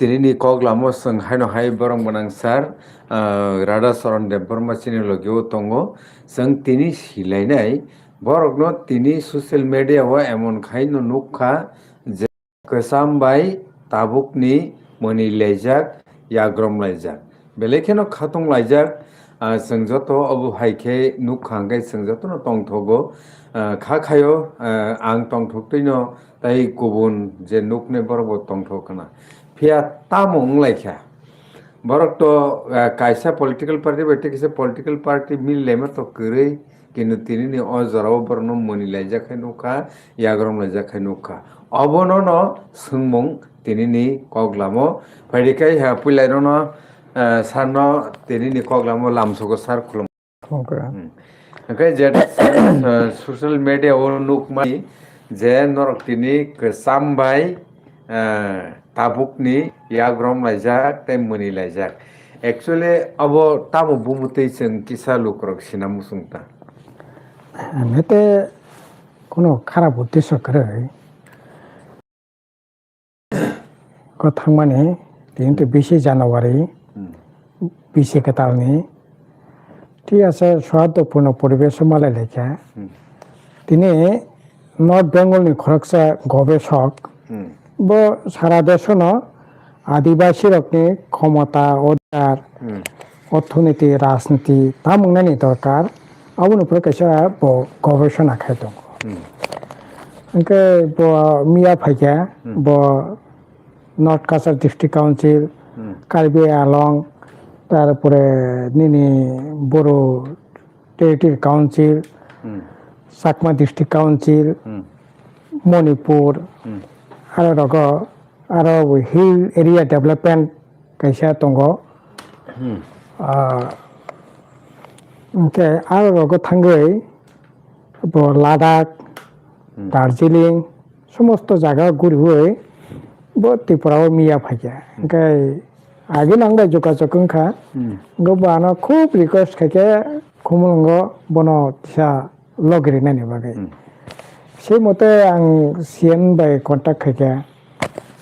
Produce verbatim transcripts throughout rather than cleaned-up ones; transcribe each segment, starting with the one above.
Tini ni kok lamo chwng haino hai borok mwnang sir, ah, Radha Charan Debbarma chini logi o tongo. Chwng tini silainai borokno tini social media o emon khai no nukha je kwcham bai tabuk ni mwnwi laijak, yagrom laijak. Belai kheno khatung laijak, ah, chwng joto obo hai khe nukha hwnkhe chwng jotono tongthogo. Ah, kha khaio, ah, ang tongthok twi no Tai kubun je nuknai borok bo tongthok khna. Phiya tamo wnglaikha? Borok to, eh, kaisa political party bai tei kaisa political party mil laima to kwrwi, kintu tini ni o jora o borok no mwnwi laijak khai nukha, yagrom laijak khai nukha. Obono no swngmung tini ni kok lamo. Phaidi khai ha puilai no no, eh, sir no tini ni kok lamo lamsogo sir, khulum. Thank you. Hmm. Hwnkhe je, uh, social media o nukmani je norok tini kwcham bai, uh, tabukni yagrom laijak tei mwnwi laijak. Actually, abo tamo bumutwi chwng kisa lukurok sina muchung ta? Nete kono kharap uddesho kwrwi. Ko thangmani tini to bisi January, Hmm. bisi kwtalni, thik ase, sohaudopurno poribesh malai laikha. Hmm. Tini North Bengal ni khoroksa gobesok, Hmm. bo sara deshono Adibasi rokni khomota, odhikar, Hmm. orthoniti, rajniti tam wngnani dorkar, aboni upore kaisa bo gobesona khai tongo. Hmm. Hwnkhe bo miya phaikha, Hmm. bo North Cachar District Council, Hmm. Karbi Anglong, tarpore nini Boro Territory Council, Hmm. Chakma District Council, Hmm. Manipur, Hmm. aro rogo, aro Hill Area Development kaisa tongo. Hmm. Ah, hwnkhe aro rogo thangwi bo Ladakh, Hmm. Darjeeling, somosto jaga guriwi bo Tripura o miya phaikha. Hmm. Hwnkhe age nang bai jogajog wngkha. Hmm. Hwnkhe bo ano khub request khaikhe Khumulwngo bono kisa logi rinani bagwi. Hmm. Se mote ang C M bai contact khaikha.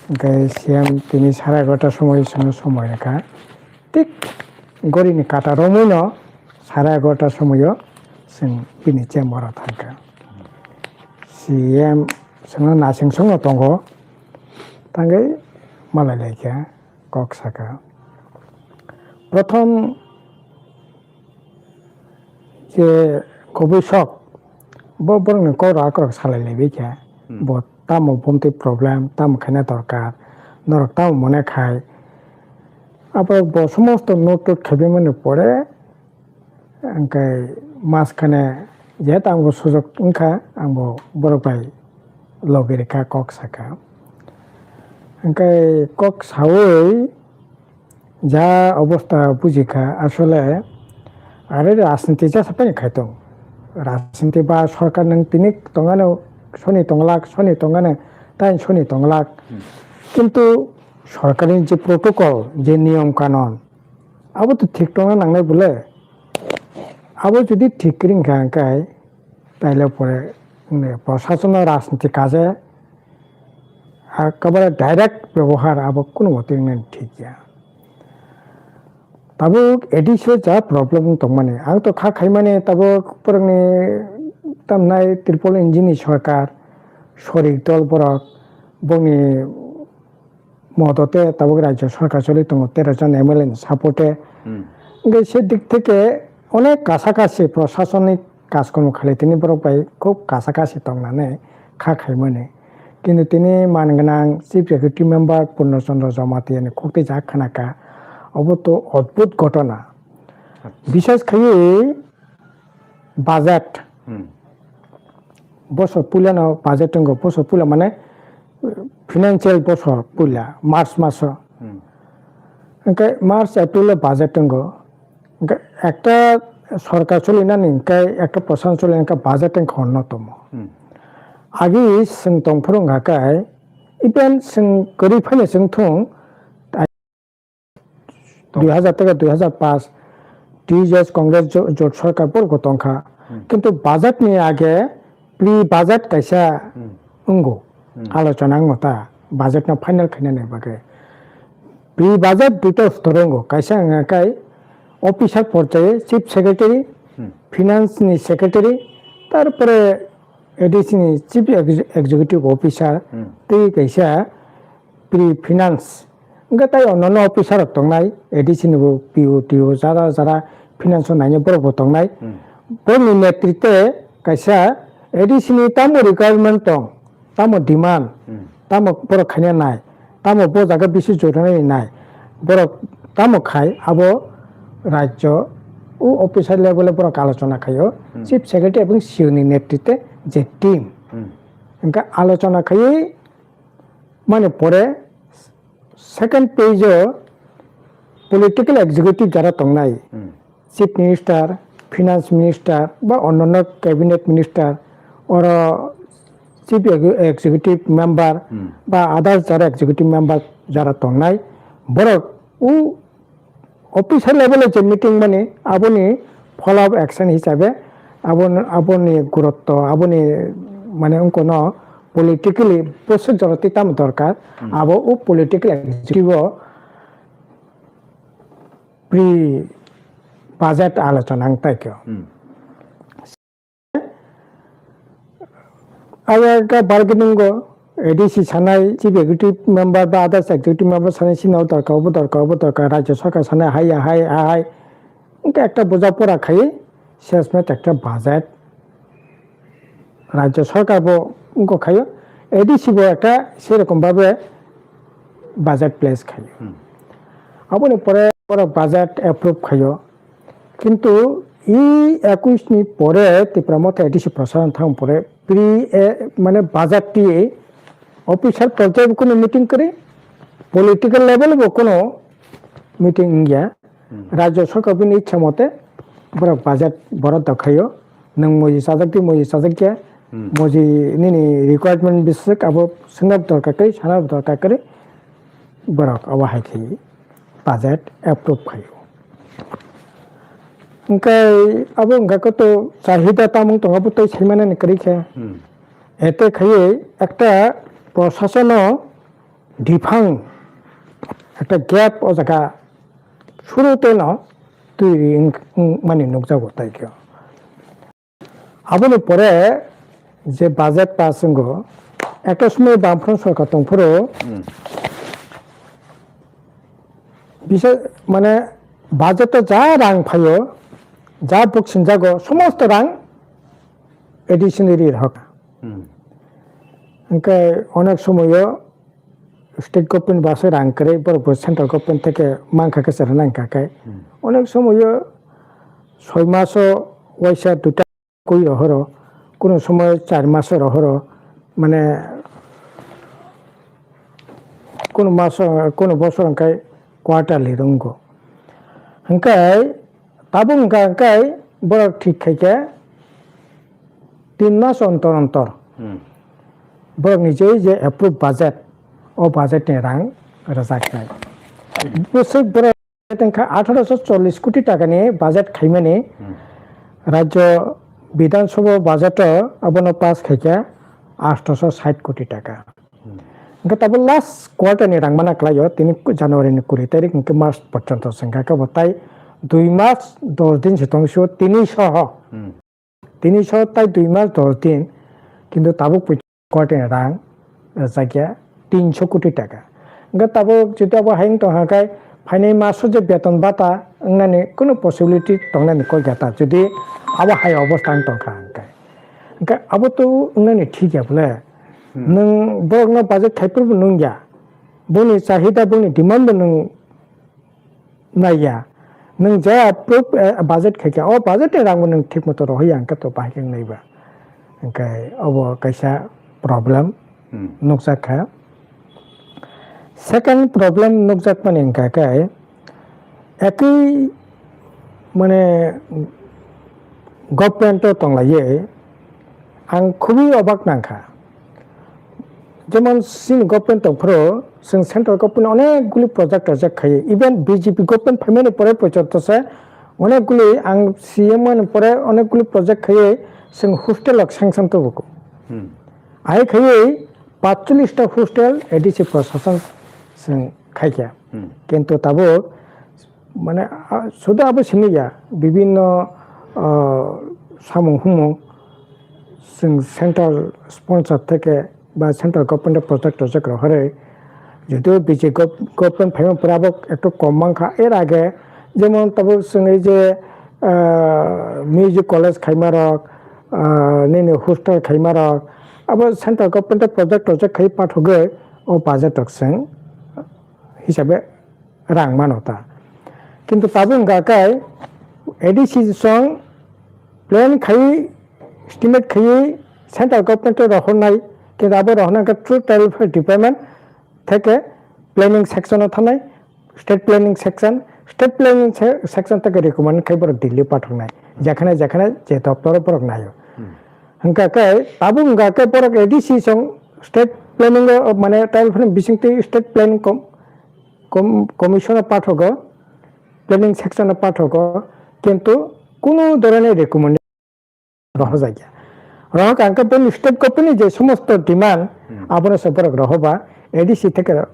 Hwnkhe C M tini sare egarota somoi chwngno somoi rwkha. Thik gorini kata romwino sare egarota somoio chwng bini chamber o thangkha. C M chwngno naising songno tongo. Tangwi malai laikha, kok sakha. Prothom je kubui sok, bo borokni kok rok akorok salai laibai kha. Hmm. Bo tamo bumtwi problem, tamo khaina dorkar, norok tamo mone khai. Abo bo somosto note tok khaibaimani pore, hwnkhe mas khane jehetu ang bo sujok wngkha, ang bo borok bai logi rikha, kok sakha. Hwnkhe kok saui ja obostha bujikha, asole are rajniti jasa pai khaitong. Rajniti ba sorkar nwng tini tongano soni tonglak, soni tongano tai soni tonglak. Hmm. Kintu sorkarni je protocol, je niyom kanon, abo to thik tongna nangnai bole. Abo jodi thik kwrwi wngkha hwnkhe, taile pore, mm, prosasono rajniti kaje, ekebare direct bebohar abo kunu motwi wngnani thik ya. Tabuk A D C o ja problem wng tongmani, ang to kha khaimani tabuk borokni tamnai Tripura N G ni sorkar, sorik dol borok, bongni modote tabuk rajyo sorkar choli tongo, tero jon M L A ni support e. Hmm. Hwnkhe se dik theke onek kasa kasi prosasonik kajkormo khalai tini borok bai khub kasa kasi tongnani kha khaimani. Kintu tini man gwnang Chief Executive Member Purno Chandra Jamatia ni khuk twi jak khna kha, obo to odbhut ghotona. Acha. Bishes khaiwi budget. Hmm. Bosor puila no budget tongo, bosor puila mane financial bosor puila March maso. Hmm. Hwnkhe March, April o budget tongo. Hwnkhe ekta sorkar cholinani hwnkhe ekta prosan cholinani hwnkhe budget wngkha hwnno tomo. Hmm. Agi chwng tongphuru wngkha khe even chwng kwrwi phano chwng thung, dui hazar tei dui hazar paanch T J S Congress jo-, jot sorkar borok bo tongkha. Hmm. Kintu budget ni age pre budget kaisa Hmm. wngo. Hmm. Alochona wngo ta budget no final khainani bagwi. Pre-budget duita stor wngo, kaisa wngkha khe officer porjaye chief secretary, Hmm. finance ni secretary, tarpore A D C ni chief ex-, executive officer, Hmm. tei kaisa pre-finance. Wngkha tai onno officer rok tongnai, A D C ni bo P O, T O, jara jara finance o nainai borok bo tongnai. Hmm. Boni netritwe kaisa A D C ni tamo requirement tong, tamo demand, Hmm. tamo borok khaina nai, tamo bo jaga bisi jorani nai, borok tamo khai abo rajyo o officer level o borok alochona khaio, Hmm. chief secretary ebong C E O ni netritwe je team. Hmm. Hingke alochona khaiwi mani pore second phase o political executive jara tongnai, Hmm. chief minister, finance minister, ba onnono cabinet minister, oro chief ex-, executive member, Hmm. ba others jara executive member jara tongnai, borok o officer level o je meeting mani, aboni follow up action hisabe, abon-, aboni gurutto, aboni mane wngkono politically bwswk jora twi tamo dorkar, Hmm. abo o political executive o pre budget alochona wng tei khe. Hmm. Aya khe bargaining o A D C sanai, chief executive member ba others executive member sanai sino dorkar, obo dorkar, obo dorkar, rajya sarkar sanai hai ya, hai, hai, hai. Wngkha ekta buja pora khai, sesmet ekta budget. Rajya sarkar bo wngkha khaio, A D C bo ekta serokom babe budget place khaio. Hmm. Aboni pore oro budget approve khaio. Kintu e ekush ni pore Tipra Motha A D C prasashan thang pore pre, eh, mane budget ti officer porjai bo kuno meeting kwrwi, political level bo kuno meeting wngya. Hmm. Rajya sarkar bini ichha mote borok budget borok dokhaio. Nwng moji chajak di moji chajak ya. Hmm. Moji nini requirement biswk abo swngnab dorkar kwrwi, sanab dorkar kwrwi. Borok abo hai khe budget approve khaio. Hwnkhe abo wngkha khe to chahida tamung tongo abo tei saimanani kwrwi khe. Hmm. Ete khaiwi ekta prosasono diphang ekta gap o jaga suru teno twi ri wng-, wng mani nukjago tai khe. Aboni pore je budget pass wngo, ekta somoi Bamfront sorkar tongphuru, Hmm. bisa mane budget o ja rang phaio, ja buksinjago, somosto rang A D C ni ri rok. Hmm. Hwnkhe onek somoyo state government baso rang kwrwi, borok bo central government theke mankha khe chwrwna nangkha khe. Hmm. Onek somoyo soi maso waisa duta kwi rohoro, kuno somoy char maso rohoro, mane kuno maso, kuno bosor hwnkhe quarterly rwngo. Hwnkhe tabuk hwnkha hwnkhe borok thik khaikhe tin mas ontor ontor Hmm. borokni je, je approve budget, o budget ni rang rwjaknai. Bwswk borok tongkha atharo sho chollish koti taka ni budget khaimani Hmm. Rajya Bidhan Sabha budget o abono pass khaikha atharo sho sait koti taka. Hmm. Hwnkhe tabuk last quarter ni rang mana kwlaio, tini January ni kuri tarik hwnkhe March porjonto se hwnkha khe bo tai dui mas dos din se tong sio tini soho. Hmm. Tini soho tai dui mas dos din, kintu tabuk pui quarter ni rang rwjakya tinso koti taka. Hwnkhe tabuk jodi abo hayung tongkha khe phainai maso je beton bata wngnani kunu possibility tongnani kok ya ta, jodi abo hai obostha wng tongkha hwnkhe. Hwnkhe abo to wngnani thik ya bole. Hmm. Nwng borokno budget khai phuru bo nung ya. Boni chahida, boni demand bo nwng nai ya. Nwng je approve, eh, budget khai khe, o budget ni rang bo nwng thik moto rohor ya, hwnkhe to bahai khe wngnai ba. Hwnkhe obo kaisa problem Hmm. nukjak kha. Second problem nukjakmani hwnkha khe, ekui mane government o tonglaiwi ang khubui obak nangkha. Jemon chini government tongphuru, chwng central government onek guli project rojak khaio. Even B J P government phaimani pore poito se onek guli ang C M mani pore onek guli project khaiwi chwng hostel rok sanction tubugo. Hmm. Ai khaiwi patchollish ta hostel A D C prosason chwng khaikha. Hmm. Kintu tabuk, mane, a, sudu abo simi ya, bibinno, ah, samung humung chwng central sponsor theke ba central government project rojak rohorwi, jodio B J P gov-, government phaima pore abo ekto kom mankha. Er age jemon tabuk chwng ei je, ah, music college khaimarok, ah, nini hostel khaimarok, abo central government project rojak khai pathogwi o budget rok chwng hisabe rang mano ta. Kintu tabuk wngkha khe A D C song plan khai, estimate khai central government rohornai, kintu abo rohornai khe through tribal department theke planning section o thanai, state planning section, state planning se-, section theke recommend khai borok Delhi pathoknai, jekhane jekhane je doptor borok naio. Hmm. Hwnkha khe tabuk wngkha khe borok A D C song state planning o, mane tribal planning bisingtwi state planning com-, com-, commission o pathogo, planning section o pathogo, kintu kunu dhoroner recommendation rohorjakya. Rohorkha hwnkhe bini state government ni je somosto demand, hmm, abono se borok rohoba A D C theke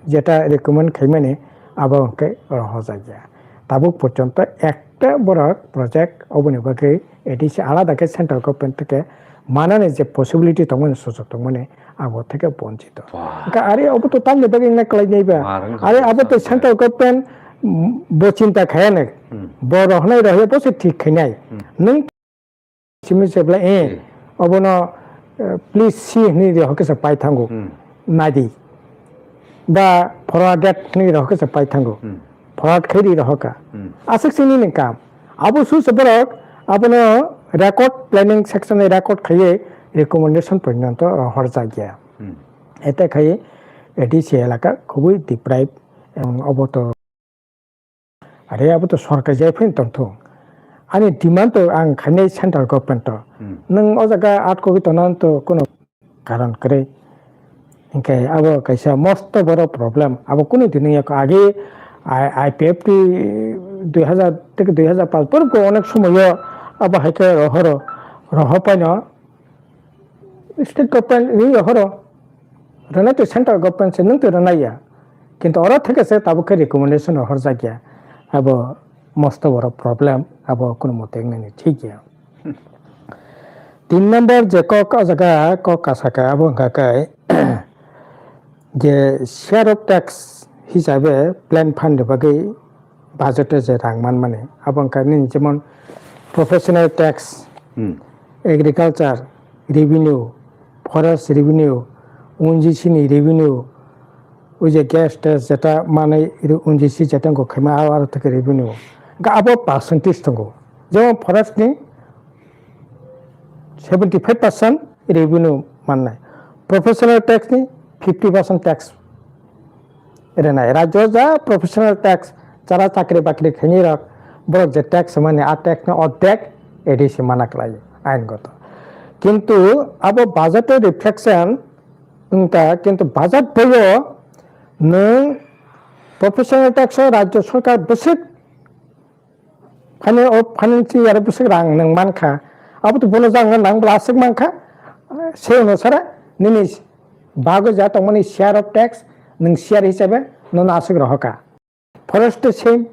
jeta recommend khaimani abo hwnkhe rohorjakya. Tabuk porjonto ekta borok project oboni bagwi A D C alada khe central government theke manani je possibility tongmani, sujok tongmani, abo theke bonchito. Wah. Hwnkhe ari obo to tamni bagwi wngna kwlainai ba. Wah, wrong. Ari abo to central government, mm, bo chinta khayane. Hmm. Bo rohornai rohya bo se thik khainai. Hmm. Nwng simi se bwlai, eh, hmm, obono, eh, please see hwnwi rohor khe se pai thango. Hmm. Naidi. Ba forwarded hwnwi rohor khe se pai thango. Hmm. Forward khe ri rohor kha. Hmm. Aswk se nini kam. Abo su se borok abono record, planning section ni record khaiwi recommendation porjonto rohorjakya. Hmm. Ete khai A D C elaka khubui deprive, em, obo to. Are abo to sorkar jai phai tongthung. Ani demand to ang khainai central government to. Hmm. Nwng o jaga atkogwi tongna to kuno karon kwrwi. Hinkhe abo kaisa mosto boro problem. Abo kunu din wngya kho. Age I-, I P F T dui hazar theke dui hazar paanch borok onek somoyo abo hai khe rohoro, rohor paino state government ni rohoro. Rwnai to central government se nwng to rwnai ya. Kintu oro theke se tabuk khe recommendation rohorjak ya. Abo mosto boro problem, abo kunu mote wngnani thik ya. Tin number je kok o jaga kok kasaka abo wngkha khe je share of tax hisabe plan fund ni bagwi budget o je rang manmani abo wngkha nini jemon professional tax, hmm, agriculture revenue, forest revenue, O N G C ni revenue, o je gas tax jeta manai O N G C jeta wngkha khaima aro theke revenue. Hwnkhe abo percentage tongo. Jemon forest ni seventy five percent revenue mannai. Professional tax ni fifty percent tax rwnai. Rajyo ja professional tax, jara chakri bakri khainai rok, borok je tax mani, a tax ni ordek A D C mana kwlai, aingoto. Kintu abo budget o reflection wngkha, kintu budget boyo nwng professional tax o rajyo sorkar bwswk Fina-, o financial year bwswk rang nwng mankha. Abo to bono jang nang bwla aswk mankha. Se onusare nini bagwi ja tongmani share of tax nwng share hisabe nono aswk rohorkha. Forest to same,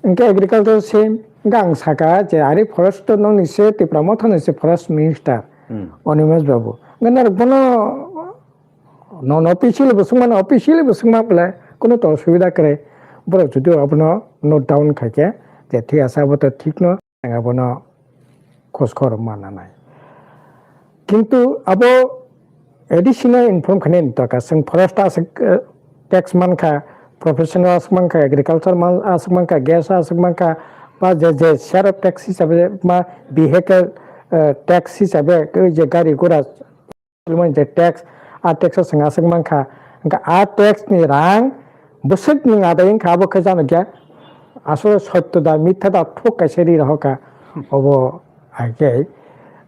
hwnkhe agriculture same, hwnkhe ang saka je ari forest to nokni se Tipra Motha ni se forest minister, hmm, Animesh Babu. Hwnkhe norok bono Nono officially bo swngmano, officially bo swngma bwle kunu to osubida kwrwi. Borok jodi abono note down khai khe, je thik asa abo to thik no, ang abono khoj khobor manna nai. Kintu abo A D C no inform khainani dorkar. Chwng forest aswk, eh, tax mankha, professional aswk mankha, agriculture man-, aswk mankha, gas aswk mankha, ba je, je share of tax hisabe ma vehicle, eh, tax hisabe, je gari gura Mani je tax, a tax o chwng aswk mankha, hwnkhe a tax ni rang bwswk nwng adai wngkha, abo khe jano kya aswk sotto da, mitha da, thuk kaisa ri rohorkha, obo hai khe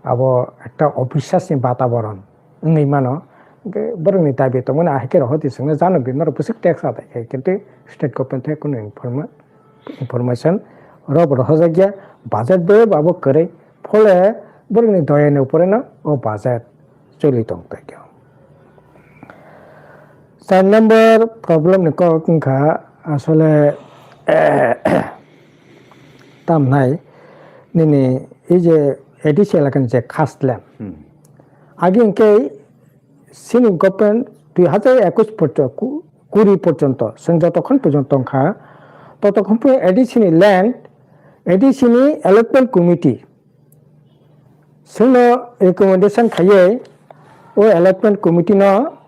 abo ekta obiswas ni bataboron wngwi mano. Hwnkhe borokni dabi tongmani ahai khe rohordi chwngno, jano kya norok bwswk tax adai khe, kintu state government thai kunu informa-, information rok bo rohorjakya, budget bo abo kwrwi, phole borokni doyani uporeno o budget choli tong tongkha. Char number problem ni kok wngkha asole tamnai nini ei je A D C elaka ni je khas land. Hmm. Agi hwnkhe chini government dui hazar ekush porcho-, ku-, kuri porjonto chwng jotokhon porjonto wngkha, totokhon phe A D C ni land, A D C ni allotment committee chwngno recommendation khaiwi o allotment committee no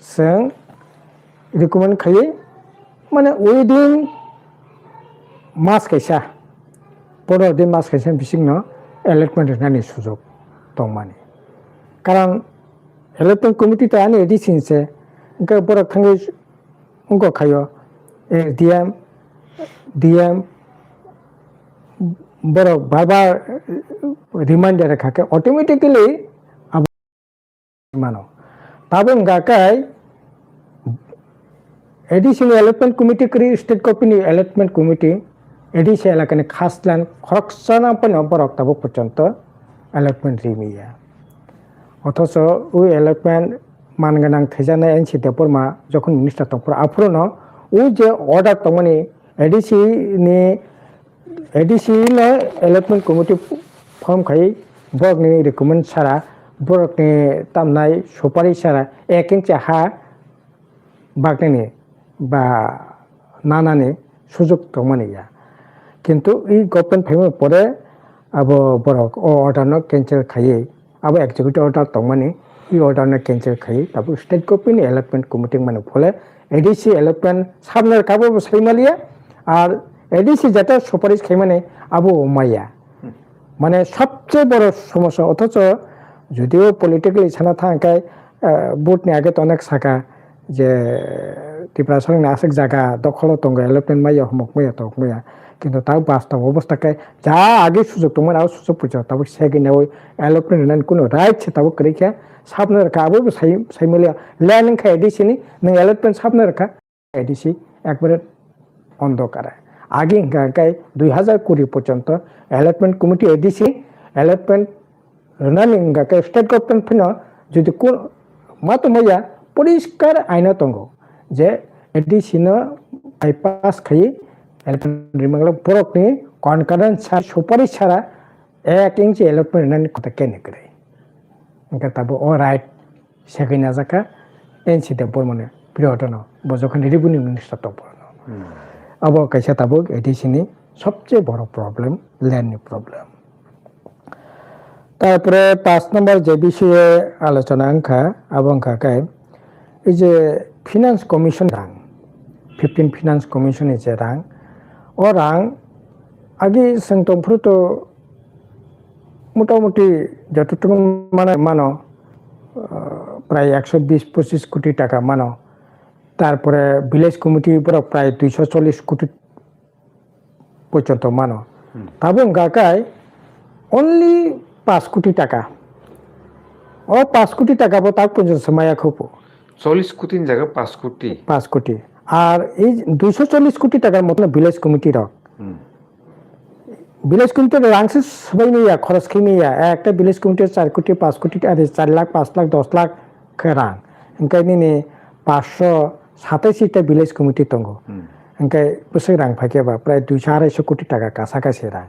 chwng recommend khaiwi, mane within mas kaisa, pondro din mas kaisa bisingno allotment rwnani sujok tongmani. Karon allotment committee ta ani A D C ni se, hwnkhe borok thangwi wngkha khaio, S D M, D M, borok bar bar reminder kha khe automatically abo mano. Tabuk wngkha khe A D C ni allotment committee kwrwi, state government ni allotment committee, A D C elakani khas land khoroksano phano borok tabuk porjonto allotment rimaya. Othocho o allotment man gwnang thwijaknai N C Debbarma jokhon minister tongphuru, aphuru no o je order tongmani A D C ni, A D C no allotment committee form khai, borokni recommend sara, borokni tamnai supari sara, ek inch ha baknani ba nanani sujok tongmani ya. Kintu i government phaimani pore abo borok o order no cancel khaiwi, abo executive order tongmani, i order no cancel khaiwi tabuk state government ni allotment committee mani phole A D C allotment sabna rwkha bo sai maliya, ar A D C jeta suparish khaimani abo maya. Mane sobse boro somosya, othocho jodio politically sana thang khe, eh, vote ni age to onek saka je Tiprasa ni aswk jaga dokholo tongo, allotment maya, humok maya, tok maya. Kintu ta bastob obostha khe ja age sujok tongmani, abo sujok puicha tabuk segwi nawi allotment rwnani kuno right se tabuk kwrwi khe, sabna rwkha abo bo sai, sai maliya. Land wngkha A D C ni, nwng allotment sabna rwkha. A D C ekbare ondokare. Agi hwnkha khe dui hazar kuri porjonto allotment committee A D C allotment rwnani wngkha khe state government phano jodi kun ma tongmaya poriskar aino tongo je A D C no bypass khai allotment rimangla borokni concurrence sa supari sara ek inch allotment rwnani kota kene kwrwi. Wngkha tabuk o right Sekai najakha N C Debbarmani period no, bo jokhon revenue minister tongphuru no. Hmm. Abo kaisa tabuk A D C ni sobse boro problem, land ni problem. Tarpore paanch number je bishoye alochona wngkha, abo wngkha khe, ei je finance commission rang, fifteen finance commission ni je rang, o rang agi chwng tongphuru to motamuti jototono mano, mano, ah, prai ekso bis pochis koti taka mano. Tarpore village committee borok prai duiso chollis koti porjonto mano. Hmm. Tabuk wngkha khe only paanch koti taka. O paanch koti taka bo tak porjonto se maya khupo. Chollis koti ni jaga paanch koti. Paanch koti. Ar ei duiso chollis koti takar moto village committee rok. Hmm. Village committee rang se swbai maya, khoros khai maya. Ekta village committee char koti, paanch koti, are char lakh, paanch lakh, dos lakh khe rang. Hwnkhe nini paanch sho satais ta village committee tongo. Hmm. Hwnkhe bwswk rang phaikhe ba prai duiso arai sho koti taka kasa kasa rang.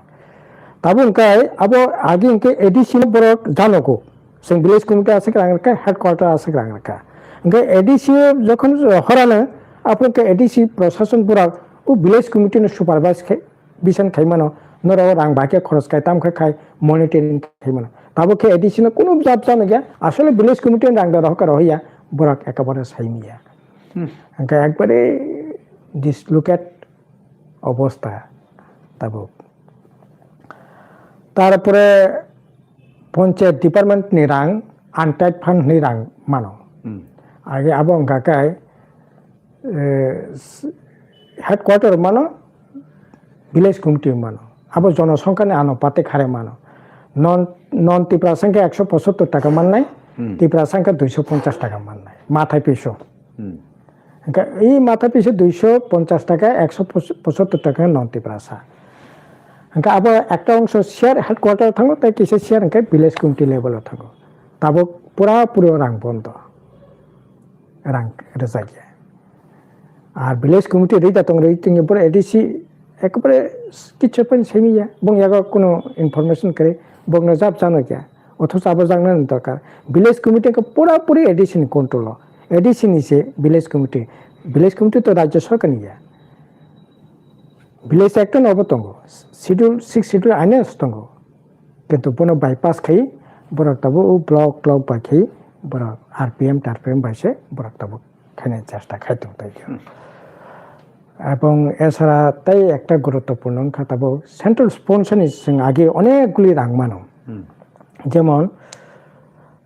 Tabuk hwnkhe abo agi hwnkhe A D C no borok janogo. Chwng village committee aswk rang rwkha, headquarter aswk rang rwkha. Hwnkhe A D C o jokhon horano, aphuru khe A D C prosason borok o village committee no supervise khai, bisan khai mano, norok rang bahai khe khoros khai, tamo khe khai monitoring khai mano. Tabuk khe A D C no kunu jab jano gya, asole village committee ni rang da rohor kha rohor ya, borok ekabare sai maya. Hmm. Hwnkhe ekbare dislocate obostha tabuk. Tarpore panchayat department ni rang, untied fund ni rang mano. Hmm. Age abo wngkha khe, eh, s-, headquarter mano, village committee mano. Abo jonosongkha ni anupatik hare mano. Non, non Tiprasa wngkha ekso pochottor taka mannai, Hmm. Tiprasa wngkha duiso ponchas taka mannai. Mathai piso. Hmm. Hwnkhe i matha pisa duiso ponchas taka, ekso pochottor taka non Tiprasa. Hwnkhe abo ekta ongso share headquarter thango, tei kisa share hwnkhe village committee level o thango. Tabuk pura puri o rang bondo. Rang rwjakya. Ar village committee rida tong rwi tongya, boro A D C ekbare kichu pen semiya, bong yago kuno information kare, bong no jab jano kya. Othocho abo jakna ni dorkar. Village committee ko pura puri A D C ni control o. A D C ni se village committee. Village committee to rajya sarkar ni ya. Village act no obo tongo. Schedule, six schedule aino tongo. Kintu bono bypass khai borok tabo o block, block bai khai borok R P M, T R P M bai se borok tabo khaina chesta khai tong tai. Hmm. Ebong esara tei ekta guruttopurno wngkha tabo central sponsor ni chwng age onek guli rang mano. Hmm. Jemon,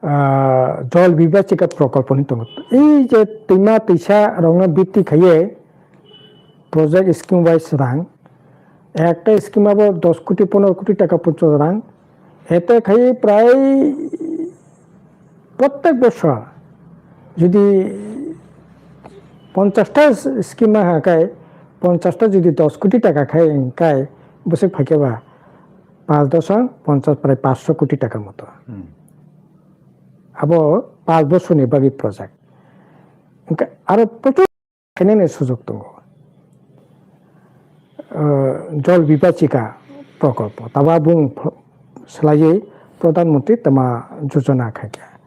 ah, jol bibachika prokolpo ni tongo. Ei je twima twisa rokno bitti khaiye project scheme wise rang, ekta scheme abo dos koti, pondro koti taka porjonto rang, ete khai prai prottek bosor jodi ponchash ta scheme ha khai, ponchash ta jodi dos koti taka khai, khai bwswk phaikhe ba panch doshmik ponchash prai panchsho koti taka moto. Hmm. Abo panch bosorni bagwi project. Hwnkhe aro prochur khainani sujuk tongo. Ah, Jol Bibachika Prokolpo. Tabo bung ph-, swlaiwi Pradhan Mantri Tama Jojona khaikha.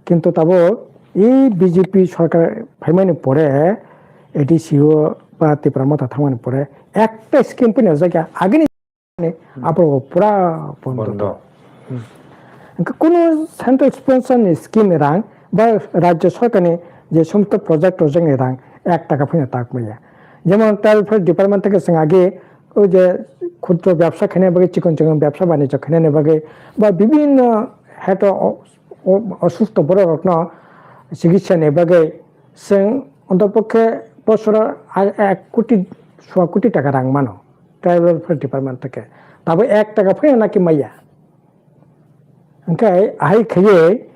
Kintu tabo i B J P sorkar phaimani pore, A D C o ba Tipra Motha thangmani pore, ekta scheme phano jakya agini ni aphuru pura bondo. Bondo. Hmm. Hwnkhe kunu central sponsor ni scheme ni rang ba rajya sarkar ni je somosto project rok ni rang ek taka phano tak maya. Jemon tribal welfare department theke chwng age o je khudro byabsa khaina bagwi, chikon chikon byabsa banijyo khainani bagwi ba bibhinno heto o-, o-, osustho borok rokno chikitsa ni bagwi chwng ontopokhe bosoro a-, ek koti, soa koti taka rang mano. Tribal Welfare Department theke. Tabo ek taka phano naki maya. Hwnkhe ahai khaiye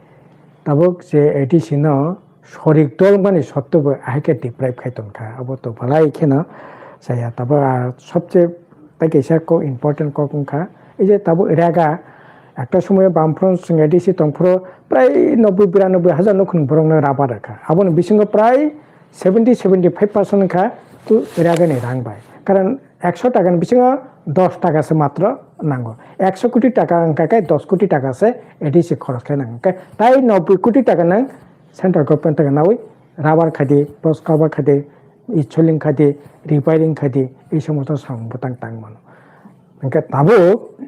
tabuk je A D C no sorik dol mani sotto bo ahai khe deprive khai tongkha. Abo to belai kheno saya. Tabo ar sobse tai kaisa kok, important kok wngkha. Ei je tabo Rega ekta somoyo Bamfront chwng A D C tongphuru prai noboi biranoboi hajar nukhung borokno rubber rwkha. Aboni bisingo prai seventy, seventy five percent wngkha tu Rega ni rang bai. Karon ekso taka ni bisingo dos taka se matro nango. Ekso koti taka wngkha khe dos koti taka se A D C khoros khe nango. Khe tai noboi koti taka nang central government taka nawi rubber khadi, bos cover khadi, isoling khadi, repairing khadi, ei somosto samung bwtang tang mano. Hwnkhe tabuk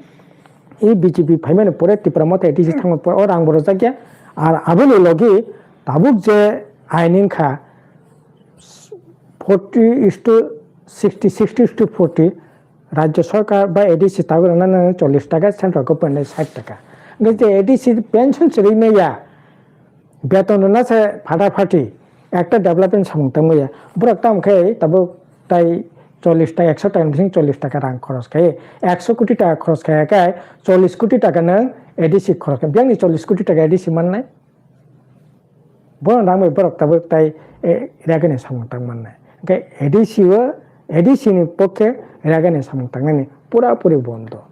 i B J P phaimani pore Tipra Motha A D C thangmani pore o rang bo rwjakya. Ar aboni logi tabuk je ain wngkha forty is to sixty, sixty is to forty, rajya sarkar ba A D C tabuk rwnani chollish taka, central government ni sait taka. Hwnkhe je A D C pension se rwi maya, beton rwna se phata phati, ekta development samung tang maya. Borok tamo khe tabuk tai chollish taka, ekso taka ni bising chollish taka rang khoros khe, ekso koti taka khoros khe khe chollish koti taka nang A D C khoros khe, biyang ni chollish koti taka A D C mannai. Bono rang bai borok tabuk tai, eh, Rega ni samung tang mannai. Hwnkhe A D C o, A D C ni pokhe Rega ni samung tangnani pura puri bondo.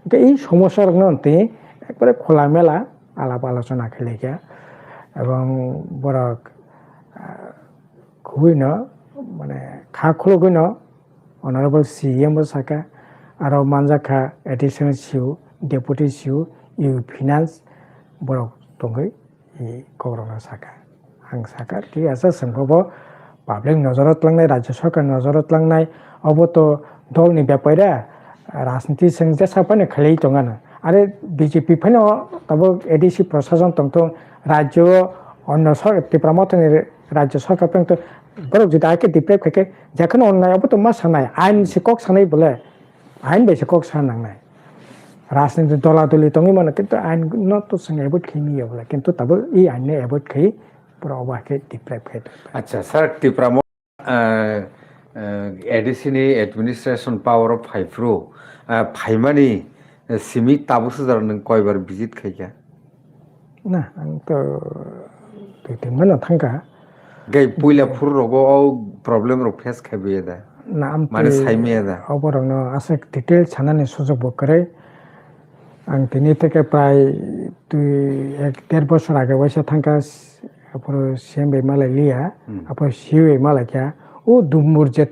Hwnkhe ei somosya rokno twi ekbare khola mela alap alochona khailaikha. Ebong borok, ah, khubui no, mane, kha khulugwi no Honorable C E M bo sakha, aro manjakha Additional C E O, Deputy C E O, E O Finance borok tongwi i kokrokno sakha. Ang sakha, thik ase, chwngbo bo public nojoro tlangnai, rajya sarkar nojoro tlangnai, obo to dolni bepar da, rajniti chwng jesa phano khlaiwi tongano. Are B J P phano tabuk A D C prosason tongthung, rajyo onno sor-, Tipra Mothani rajya sarkar phano to borok jodi ake deprive khaikhe jekheno onnai obo to ma sanai, ain se kok sanai bole, ain bai se kok sa nangnai. Rajniti dola doli tongwi mano, kintu ain no to chwng avoid khai manya bole, kintu tabuk i ain no avoid khai borok obo hakhe deprive khai tongkha. Acha, sir, Tipra Mo-, ah, ah, A D C ni administration power o phai phuru, ah, phaimani, eh, simi tabuk sujak nwng koibar visit khaikha? Na, ang to twi twi mano thangkha. Gai puila phuru rogo o problem rok face khai baya da? Na, ang mane twi sai maya da? Obo rokno aswk detail sanani sujok bo kwrwi. Ang tini theke prai twi ek der bosor age waisa thangkha, aphuru C M bai malai liya, hmm, aphuru C E O bai malai kha. o Dumbur je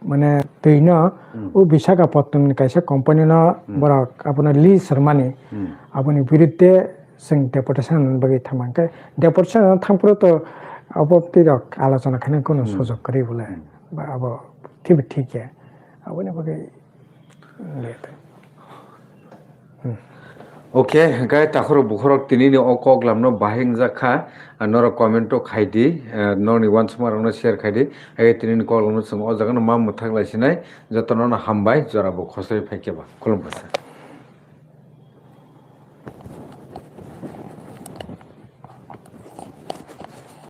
mane twi no o Visakhapatnam ni kaisa company no borok abono lease rwmani aboni birudde chwng deportation bagwi thangma hwnkhe deportation thangphuru to abo twi rok alochona khaina kunu sujok kwrwi bole ba abo thik thik ya aboni bagwi late. Okay, hwnkhe takhorok bukhorok tinini o koklamno bahai wngjak kha, ah, norok comment o khai di, ah, norokni uansukmarokno share khai di, hai tinini koklamno chwng o jagano ma mwthak lai sinai, jotono no hambai, jorabo khosoi phai khe ba. Khulumkha sir.